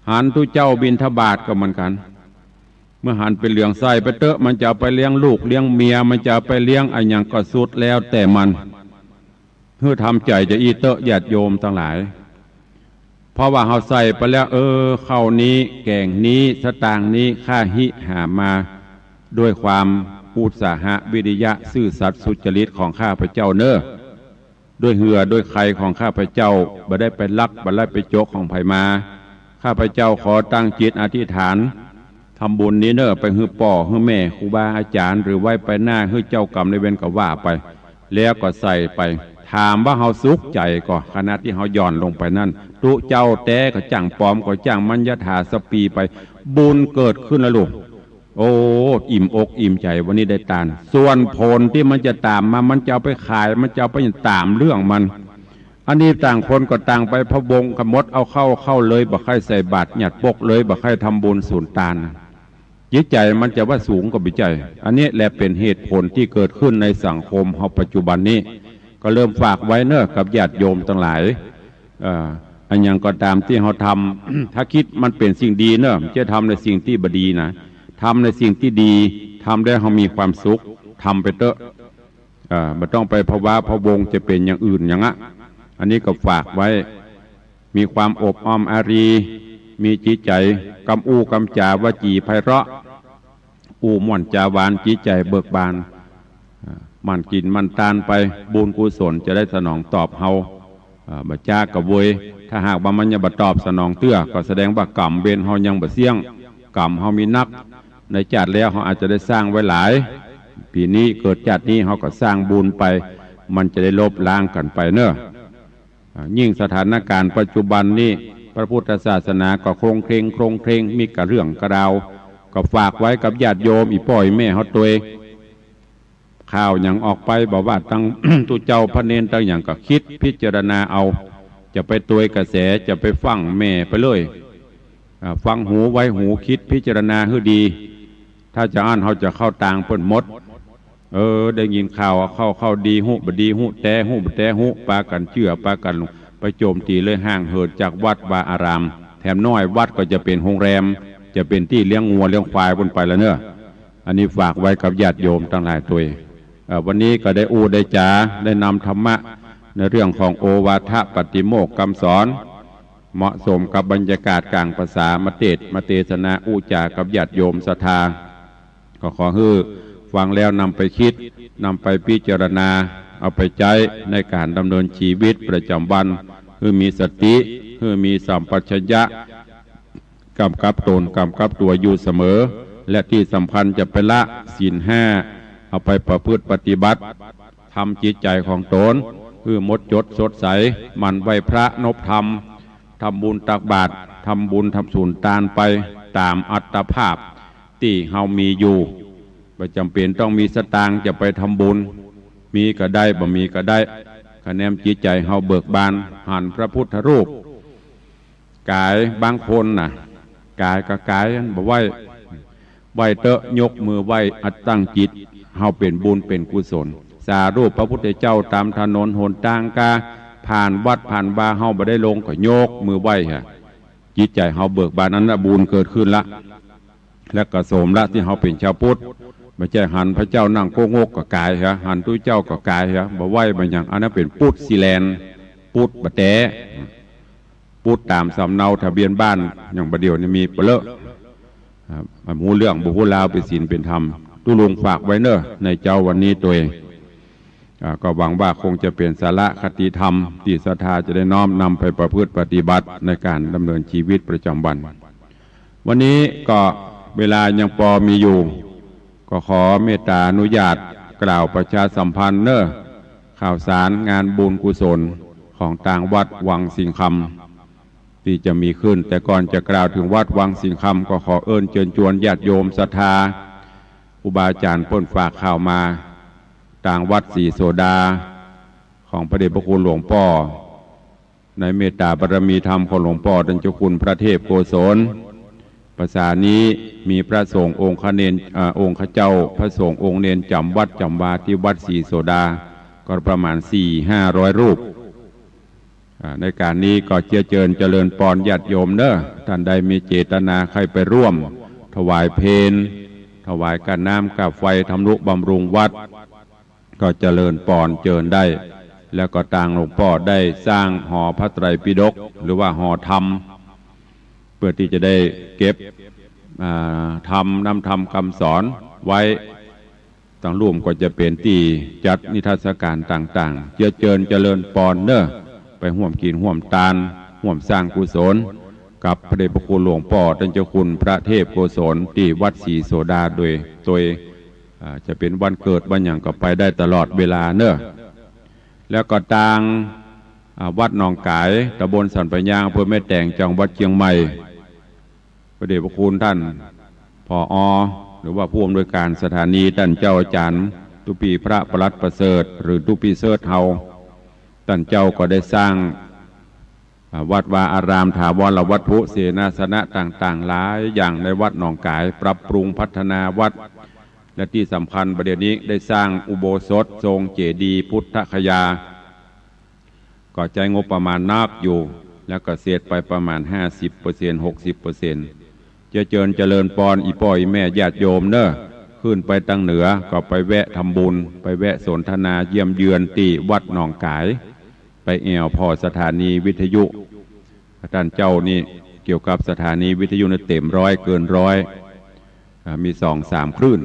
หันตุ๊เจ้าบิณฑบาตก็เหมือนกั๋น เมื่อหันเป๋นเหลือง ใส่ไปเต๊อะ มันจะเอาไปเลี้ยงลูกเลี้ยงเมีย มันจะเอาไปเลี้ยงอะหยังก็สุดแล้วแต่มัน หื้อทำใจ๋จะอี้เต๊อะ ญาติโยมตังหลาย เพราะว่าเฮาใส่ไปแล้ว เออ ข้าวนี้ แก๋งนี้ สตางค์นี้ ข้าฮิหามา ด้วยความอุตสาหะวิริยะซื่อสัตย์สุจริตของข้าพเจ้าเน่อ ด้วยเหื่อด้วยใคของข้าพเจ้า บ่ได้ไปลัก บ่ได้ไปโจ๊กของใผมา ข้าพเจ้าขอตั้งจิตอธิษฐาน ทำบุญนี้เน่อ ไปหื้อป้อ หื้อแม่ ครูบาอาจ๋ารย์ หรือไว้ไปหน้า หื้อเจ้ากรรมนายเวรก็ว่าไป แล้วก็ใส่ไป ถามว่าเฮาสุขใจ๋ก่อ ขณะตี้เฮาหย่อนลงไปนั้น ตุ๊เจ้าแต๊ก็จ้าง ปอมก็จ้าง มันยถาสปีไป บุญเกิดขึ้นแล้วลูก โอ้ อิ่มอกอิ่มใจ๋ วันนี้ได้ตาน ส่วนผลตี้มันจะต๋ามมา มันจะเอาไปขาย มันจะเอาไปต๋ามเรื่องมัน อันนี้ต่างคนก็ต่างไปพะวงกั๋นหมด เอาเข้า เข้าเลย บ่ใค่ใส่บาตร หยัดปกเลย บ่ใค่ทำบุญสูนตาน จิตใจ๋มันจะว่าสูงก็บ่ใจ้ อันนี้แหละเป๋นเหตุผลตี้เกิดขึ้นในสังคมเฮาปัจจุบันนี้ ก็เริ่มฝากไว้เนาะ กับญาติโยมตังหลาย เอ่อ อันหยังก็ต๋ามตี้เฮาทำ ถ้าคิดมันเป๋นสิ่งดีเนาะ บ่ใจ้ทำในสิ่งตี้บ่ดีนะ ทำในสิ่งตี้ดี ทำแล้วเฮามีความสุข ทำไปเต๊อะ เอ่อ บ่ต้องไปพะวาพะวงจะเป๋นอย่างอื่นหยังอะ อันนี้ก็ฝากไว้ มีความอบอ้อมอารี มีจิตใจ๋กำอู้กำจ๋าวจีไพเราะ อู้ม่วนจ๋าหวาน จิตใจ๋เบิกบาน อ่า หมั่นกิ๋นหมั่นตานไป บุญกุศลจะได้สนองตอบเฮา อ่า บ่จ๊าก็เวย ถ้าหากว่ามันยังบ่ตอบสนองเตื้อ ก็แสดงว่ากรรมเวรเฮายังบ่เสี้ยง กรรมเฮามีนัก ในจาติแล้วเฮาอาจจะได้สร้างไว้หลาย ปี๋นี้เกิดจาตินี้เฮาก็สร้างบุญไป มันจะได้ลบล้างกั๋นไปเนาะ อ่า ยิ่งสถานการณ์ปัจจุบันนี้ พระพุทธศาสนาก็โคลงเคลง โคลงเคลง มีกะเรื่องกะราว ก็ฝากไว้กับญาติโยม อี่ป้ออี่แม่เฮาตวย ข่าวหยังออกไป บ่ว่าตัง ตุ๊เจ้าพระเณรตังหยัง ก็คิดพิจารณาเอา จะไปตวยกระแส จะไปฟั่งแม่ไปเลย อ่า ฟังหูไว้หู คิดพิจารณาหื้อดี ถ้าจาอั้นเฮาจะเข้าตางเปิ้นหมด เออ ได้ยินข่าวเข้า เข้าดีฮู้บ่ดีฮู้ แต๊ฮู้บ่แต๊ฮู้ ปากั๋นเจื้อ ปากั๋นหลง ไปโจมตีเลย ห่างเหินจากวัดวาอาราม แถมน้อยวัดก็จะเป๋นโฮงแรม จะเป๋นตี้เลี้ยงงัวเลี้ยงควายเปิ้นไปแล้วเนาะ อันนี้ฝากไว้กับญาติโยมตังหลายตวย เอ่อ วันนี้ก็ได้อู้ได้จ๋า ได้นำธรรมะในเรื่องของโอวาทปาติโมกข์กำสอน เหมาะสมกับบรรยากาศก๋างพรรษา มาเตสน์มาเตสนาอู้จ๋ากับญาติโยมศรัทธา ก็ขอหื้อฟังแล้วนำไปคิด นำไปพิจารณา เอาไปใจ๊ในก๋านดำเนินชีวิตประจ๋ำวัน หื้อมีสติ หื้อมีสัมปชัญญะ กำกับตน กำกับตั๋วอยู่เสมอ และตี้สำคัญจะไปละศีลห้า เอาไปประพฤติปฏิบัติ ทำจิตใจ๋ของตน หื้อหมดจดสดใส หมั่นไหว้พระนบธรรม ทำบุญตักบาตร ทำบุญทำสูนตานไปต๋ามอัตภาพตี้เฮามีอยู่ บ่จ๋ำเป๋นต้องมีสตางค์จะไปทำบุญ มีก็ได้ บ่มีก็ได้ คะแนนจิตใจ๋เฮาเบิกบาน หันพระพุทธรูป ก๋าย บางคนน่ะ ก๋ายก็ก๋าย บ่ไหว้ ไหว้เต๊อะ ยกมือไหว้ อัดตั้งจิต เฮาเป๋นบุญเป๋นกุศล สารูปพระพุทธเจ้าต๋ามถนนหนตาง กาผ่านวัดผ่านวา เฮาบ่ได้ลงก็ยกมือไหว้ฮะ จิตใจ๋เฮาเบิกบาน อันนั้นน่ะบุญเกิดขึ้นละ และก็สมละตี้เฮาเป๋นชาวพุทธ บ่ใจ้หันพระเจ้านั่งโก๊กงกก็ก๋ายฮะ หันตุ๊เจ้าก็ก๋ายฮะ บ่ไหว้บ่หยัง อันนั้นเป๋นปุตสิแลน ปุตบ่แต๊ ปุตต๋ามสำเนาทะเบียนบ้าน อย่างบ่าเดี่ยวนี้มีเปาะเลอะ อ่า บ่ฮู้เรื่องบ่ฮู้ราว เป๋นศีลเป๋นธรรม ตุ๊ลุงฝากไว้เนาะ ในเจ๊าวันนี้ตวย อ่า ก็หวังว่าคงจะเป๋นสาระคติธรรม ตี้ศรัทธาจะได้น้อมนำไปประพฤติปฏิบัติในก๋านดำเนินชีวิตประจ๋ำวัน วันนี้ก็เวลายังปอมีอยู่ ก็ขอเมตต๋าอนุญาตกล่าวประชาสัมพันธ์เนาะ ข่าวสารงานบุญกุศลของตางวัดวังสิงห์คำ ตี้จะมีขึ้น แต่ก่อนจะกล่าวเถิงวัดวังสิงห์คำ ก็ขอเอิ้นเจิญจวนญาติโยมศรัทธา ครูบาอาจ๋ารย์เปิ้นฝากข่าวมา ตางวัดศรีโสดา ของพระเดชพระคุณหลวงป้อ ในเมตต๋าบารมีธรรมของหลวงป้อต้านเจ้าคุณพระเทพโกศล พรรษานี้มีพระสงฆ์องค์คเณร อ่า องค์เจ้า พระสงฆ์องค์เณรจ๋ำวัดจ๋ำวาตี้วัดศรีโสดา ก็ประมาณสี่ห้าร้อยรูป อ่า ในก๋านนี้ก็เจื้อเจิญเจริญปอนญาติโยมเนาะ ต้านใดมีเจตนาใค่ไปร่วม ถวายเพล ถวายก้าน้ำก้าไฟ ทำนุบำรุงวัด ก็เจริญปอนเจิญได้ แล้วก็ตางหลวงป้อได้สร้างหอพระไตรปิฎก หรือว่าหอธรรม เปื้อตี้จะได้เก็บ อ่า ธรรม น้ำธรรมกำสอนไว้ ตางลุ่มก็จะเป๋นตี้จัดนิทรรศก๋านต่างๆ เจื้อเจิญเจริญปอนเนาะ ไปฮ่วมกิ๋นฮ่วมตาน ฮ่วมสร้างกุศล กับพระเดชพระคุณหลวงป้อต้านเจ้าคุณพระเทพโกศลตี้วัดศรีโสดาโดยตวย อ่า จะเป๋นวันเกิดวันหยังก็ไปได้ตลอดเวลาเนาะ แล้วก็ตาง อ่า วัดหนองก๋าย ตำบลสันป่ายยาง อำเภอแม่แตง จังหวัดเจียงใหม่ พระเดชพระคุณท่าน ผอ หรือว่าผู้อำนวยการสถานี ต้านเจ้าอาจ๋ารย์ ตุ๊ปี้พระปลัดประเสริฐ หรือตุ๊ปี้เสิร์ชเฮา ต้านเจ้าก็ได้สร้าง อ่า วัดวาอาราม ถาวรวัตถุ เสนาสนะต่างๆ หลายอย่างในวัดหนองก๋าย ปรับปรุงพัฒนาวัด และตี้สำคัญบัดเดี๋ยวนี้ได้สร้างอุโบสถทรงเจดีย์พุทธคยา ก็ใจ๊งบประมาณนักอยู่ แล้วก็เสร็จไปประมาณห้าสิบเปอร์เซ็นต์ หกสิบเปอร์เซ็นต์ จะเจิญเจริญปอนอีป้ออีแม่ญาติโยมเน่อ ขึ้นไปตางเหนือก็ไปแวะทำบุญ ไปแวะสนทนาเยี่ยมเยือนตี้วัดหนองก๋าย ไปแอ่วผ่อสถานีวิทยุ ต้านเจ้านี่เกี่ยวกับสถานีวิทยุนี่เต็มร้อยเกินร้อย อ่า มีสองสามคลื่น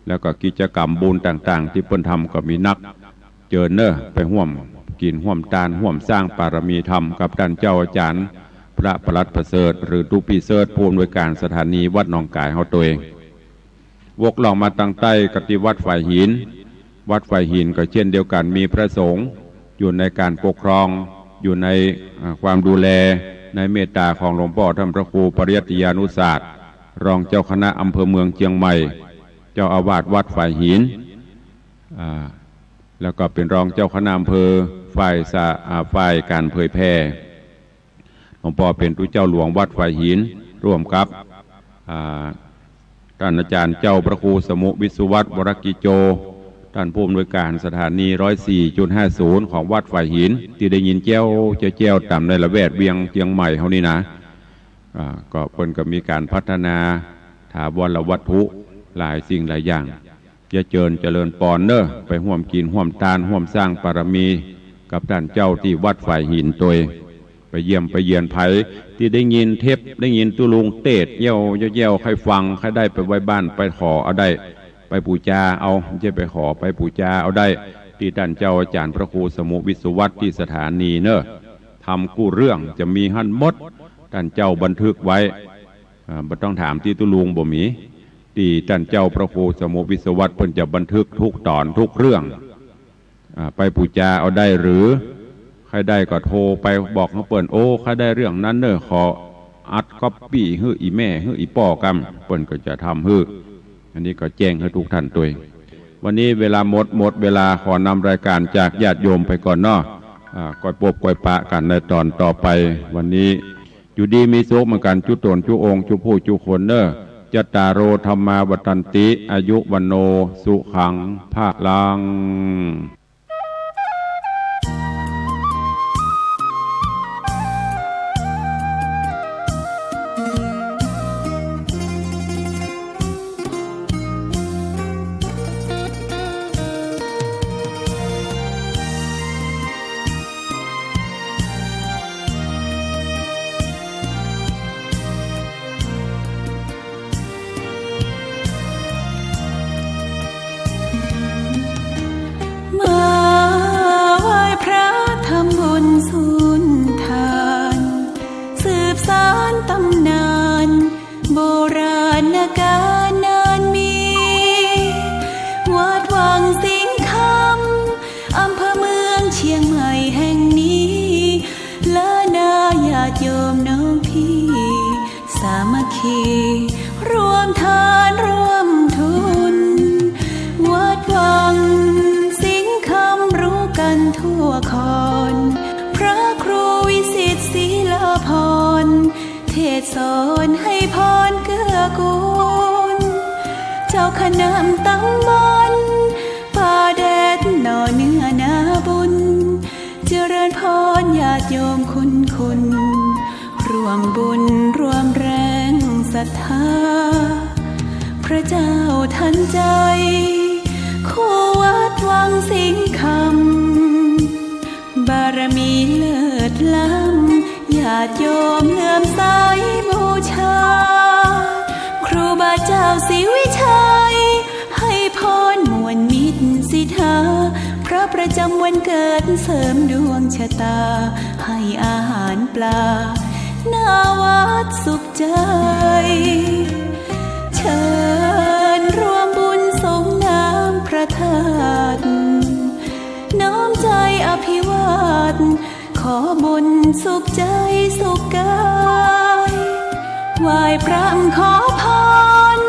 แล้วก็กิจกรรมบุญต่างๆ ตี้เปิ้นทำก็มีนัก เจิญเน่อ ไปฮ่วมกิ๋นฮ่วมตาน ฮ่วมสร้างปารมีธรรมกับต้านเจ้าอาจ๋ารย์ พระปลัดประเสริฐ หรือตุ๊ปี้เสิร์ช ผู้อำนวยการสถานีวัดหนองก๋ายเฮาตวย วกล่องมาตางใต้ก็ตี้วัดฝายหิน วัดฝายหินก็เช่นเดียวกั๋น มีพระสงฆ์อยู่ในก๋านปกครอง อยู่ใน อ่า ความดูแล ในเมตต๋าของหลวงป้อต้านพระครูปริยัตติยานุศาสตร์ รองเจ้าคณะอำเภอเมืองเจียงใหม่ เจ้าอาวาสวัดฝายหิน อ่า แล้วก็เป๋นรองเจ้าคณะอำเภอฝ่ายสา- อ่า ฝ่ายก๋านเผยแผ่ หลวงป้อเป๋นตุ๊เจ้าหลวงวัดฝายหิน ร่วมกับ อ่า ต้านอาจ๋ารย์เจ้าพระครูสมุห์วิศวัตร วรกิจโจ ต้านผู้อำนวยการสถานีร้อยสี่จุดห้าศูนย์ของวัดฝายหิน ตี้ได้ยินแจ้วแจ้วแจ้วต๋ามในละแวกเวียงเจียงใหม่เฮานี่นา อ่า ก็เปิ้นก็มีก๋านพัฒนาถาวรวัตถุหลายสิ่งหลายอย่าง จะเจิญเจริญปอนเน่อ ไปฮ่วมกิ๋นฮ่วมตาน ฮ่วมสร้างปารมีกับต้านเจ้าตี้วัดฝายหินตวย ไปเยี่ยมไปเยียนใผตี้ได้ยินเทป ได้ยินตุ๊ลุงเตสน์แย้วแย้วแย้ว ใค่ฟัง ใค่ได้ไปไว้บ้าน ไปขอเอาได้ ไปปู๋จาเอา บ่ใจ้ไปขอ ไปปู๋จาเอาได้ ตี้ต้านเจ้าอาจ๋ารย์พระครูสมุห์วิศวัตรตี้สถานีเน่อ ทำกู้เรื่องจะมีหั้นหมด ต้านเจ้าบันทึกไว้ อ่า บ่ต้องถามตี้ตุ๊ลุงบ่มี ตี้ต้านเจ้าพระครูสมุห์วิศวัตรเปิ้นจะบันทึกทุกต๋อนทุกเรื่อง อ่า ไปปู๋จาเอาได้ หรือใค่ได้ก็โทรไปบอกหื้อเปิ้น โอ้ ใค่ได้เรื่องนั้นเน่อ ขออัดก๊อปปี้หื้ออี่แม่หื้ออี่ป้อกำ เปิ้นก็จะทำหื้อ อันนี้ก็แจ้งหื้อทุกท่านตวย วันนี้เวลาหมด หมดเวลา ขอนำรายก๋านจากญาติโยมไปก่อนเนาะ อ่า ก้อยปบก้อยปะกั๋นในต๋อนต่อไป วันนี้ อยู่ดีมีสุขเหมือนกั๋น จุ๊ต๋นจุ๊องค์ จุ๊ผู้จุ๊คนเน่อ จัตตาโร ธัมมา วัฑฒันติ อายุ วัณโณ สุขัง พลัง มาไหว้พระทำบุญสุนทาน สืบสานต๋ำนาน โบราณกาลนานมี วัดวังสิงห์คำ อำเภอเมืองเชียงใหม่แห่งนี้ ล้านนาญาติโยมน้องพี่ สามัคคี ร่วมทานร่วมทุน วัดวังสิงห์คำรู้กั๋นทั่วคอน พระครูวิสิตศิลาภรณ์ เทศน์สอนให้พรเกื้อกูล เจ้าคณะตำบลป่าแดดหน่อเนื้อนาบุญ เจริญพรญาติโยมคุณคุณ ร่วมบุญร่วมแรงศรัทธา พระเจ้าทันใจ คู่วัดวังสิงห์คำ บารมีเลิศล้ำ ญาติโยมเลื่อมใสบูชา ครูบาเจ้าศรีวิชัย ให้พรมวลมิตรสิทธา พระประจำวันเกิดเสริมดวงชะตา ให้อาหารปลา หน้าวัดสุขใจ เชิญร่วมบุญสรงน้ำพระธาตุ น้อมใจอ ขอบุญสุขใจ๋สุขก๋าย ไหว้พระขอพร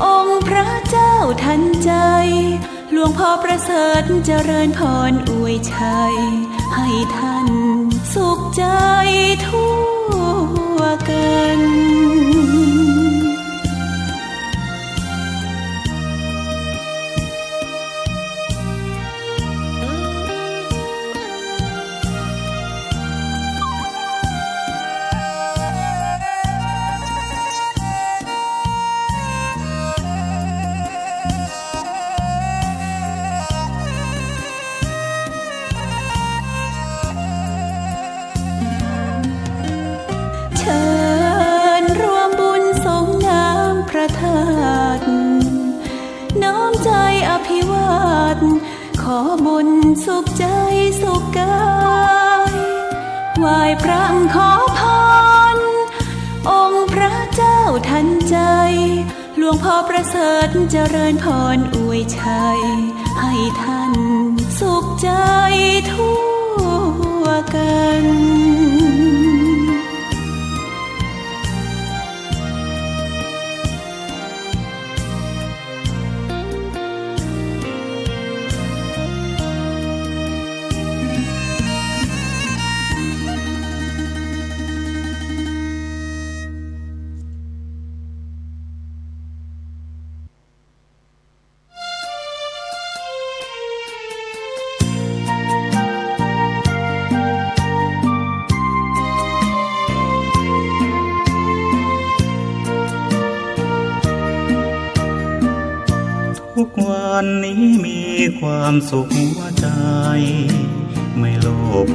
องค์พระเจ้าทันใจ๋ หลวงพ่อประเสริฐเจริญพรอวยชัย ให้ท่านสุขใจ๋ทั่วกั๋น เชิญร่วมบุญสรงน้ำพระธาตุ น้อมใจ๋อภิวาท ขอบุญสุขใจ๋สุขก๋าย ไหว้พระขอพร องค์พระเจ้าทันใจ๋ หลวงพ่อประเสริฐเจริญพรอวยชัย ให้ท่านสุขใจ๋ทั่วกั๋น ทุกวันนี้มีความสุขหัวใจ๋ ไม่โลภ